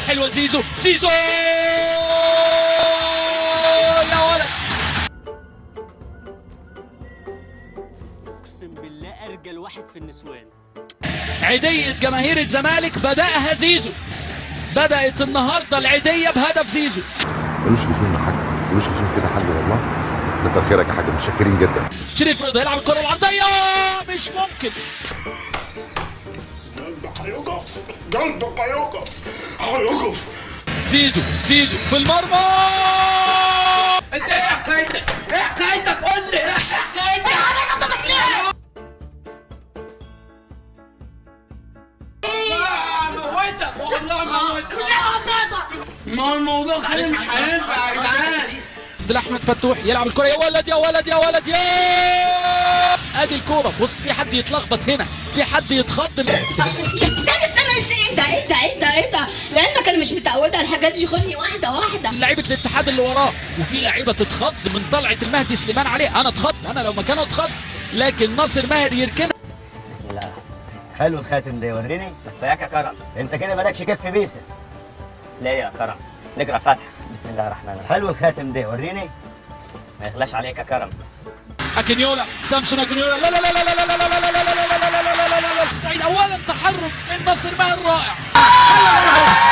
حلوة زيزو، زيزو يا ولد. اقسم بالله ارجل واحد في النسوان. عيدية جماهير الزمالك بدأها زيزو، بدأت النهارده العيدية بهدف زيزو. ملوش لزوم يا حاج، ملوش لزوم كده يا حاج والله. كتر خيرك يا حاج، متشكرين جدا. شريف رضا يلعب الكرة العرضية، مش ممكن. قلبك هيقف، قلبك هيقف، هيقف. زيزو، زيزو في المرمى. انت ايه حكايتك؟ ايه حكايتك؟ قول لي ايه حكايتك؟ موتك والله موتك. ما هو الموضوع كده مش هينفع يا جدعان. عبد احمد فتوح يلعب الكرة، يا ولد يا ولد يا ولد يا ادي الكورة. بص في حد يتلخبط هنا، في حد يتخض. استنى استنى، ايه ده ايه ده ايه ده ايه ده؟ لعلمك انا مش متعوده على الحاجات دي، خدني واحدة واحدة. لعيبة الاتحاد اللي وراه، وفي لعيبة تتخض من طلعه المهدي سليمان عليه. انا اتخض، انا لو مكانه اتخض، لكن ناصر ماهر يركنها. بسم الله الرحمن. حلو الخاتم ده، وريني. كفاياك يا كرم، انت كده مالكش كف بيسه. ليه يا كرم؟ نقرا فاتحة. بسم الله الرحمن الرحيم. حلو الخاتم ده، وريني. ما يغلاش عليك يا كرم. اكينيولا، سامسون اكينيولا، لا لا لا لا لا لا لا لا لا لا لا لا لا لا لا لا. سعيد اولا تحرك من ناصر ماهر رائع.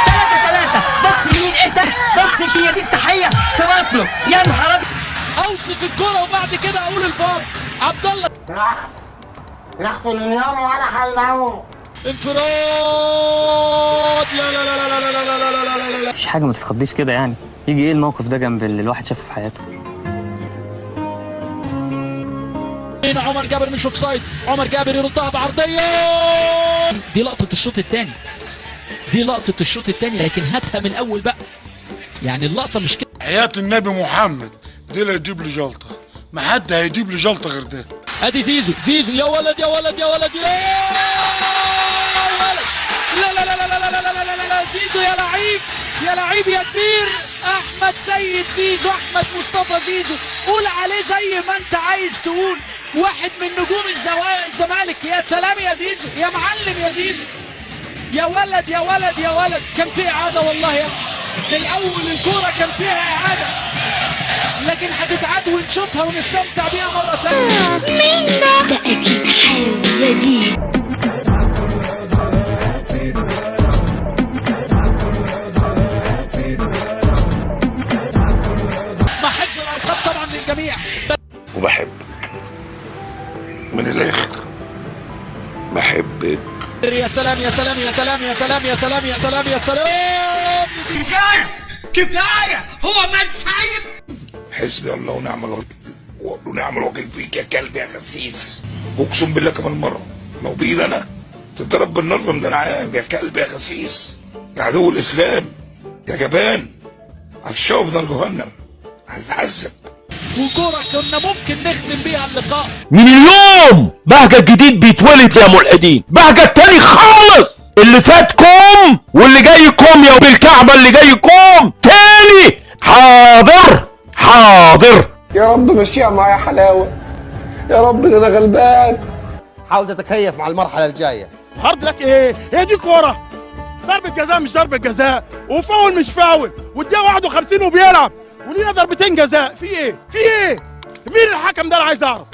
3-3 box يمين، ايه ده؟ box هي دي التحية في بطنه، يا نهار ابيض. اوصف الكره وبعد كده اقول الفار. عبد الله نحس نحس من يوم وانا حينعوم. انفراد، لا لا لا لا لا لا لا لا لا لا لا. مفيش حاجة ما تتخضيش كده يعني. يجي ايه الموقف ده جنب اللي الواحد شافه في حياته؟ هنا عمر جابر مش offside، عمر جابر يردها بعرضيه. دي لقطة الشوط الثاني، دي لقطة الشوط الثاني، لكن هاتها من الاول بقى. يعني اللقطة مش كده. حياة النبي محمد دي لا يجيب لي جلطة، ما حد هيجيب لي جلطة غير ده. ادي زيزو، زيزو يا ولد يا ولد يا ولد يا ولد. لا لا لا لا لا لا لا لا لا لا. زيزو يا لعيب، يا لعيب يا كبير. احمد سيد زيزو، احمد مصطفى زيزو، قول عليه زي ما انت عايز تقول، واحد من نجوم الزمالك. يا سلام يا زيزو، يا معلم يا زيزو، يا ولد يا ولد يا ولد. كان في اعاده والله يا من الاول، الكورة كان فيها اعاده، لكن هتتعاد ونشوفها ونستمتع بيها مرة ثانية. مين ده؟ ده اكيد حاوي يا دي. مع حفظ الالقاب طبعا للجميع. وبحبك من الاخر، بحبك. يا سلام يا سلام يا سلام يا سلام يا سلام يا سلام يا سلام. كفاية كفاية، هو من سايب. حسبي الله ونعم الوكيل، ونعم الوكيل فيك يا كلب يا خسيس. اقسم بالله كمان مرة لو بايد انا تتضرب بالنار من دنعام يا كلب يا خسيس، يا عدو الاسلام، يا جبان. هتشوف نار جهنم، هتتعذب. وكرة كنا ممكن نختم بيها اللقاء. من اليوم بهجة الجديد بيتولد يا ملحدين، بهجة التاني خالص. اللي فات كوم واللي جاي كوم، يا بالكعبة اللي جاي كوم تاني. حاضر حاضر. يا رب مشيها معايا حلاوة، يا رب ده انا غلبان. حاول تتكيف مع المرحلة الجاية. hard luck ايه؟ هي دي كورة؟ ضربة جزاء مش ضربة جزاء، وفاول مش فاول، والدقيقة 51 وبيلعب، ولينا ضربتين جزاء، في ايه؟ في ايه؟ مين الحكم ده؟ انا عايز اعرف.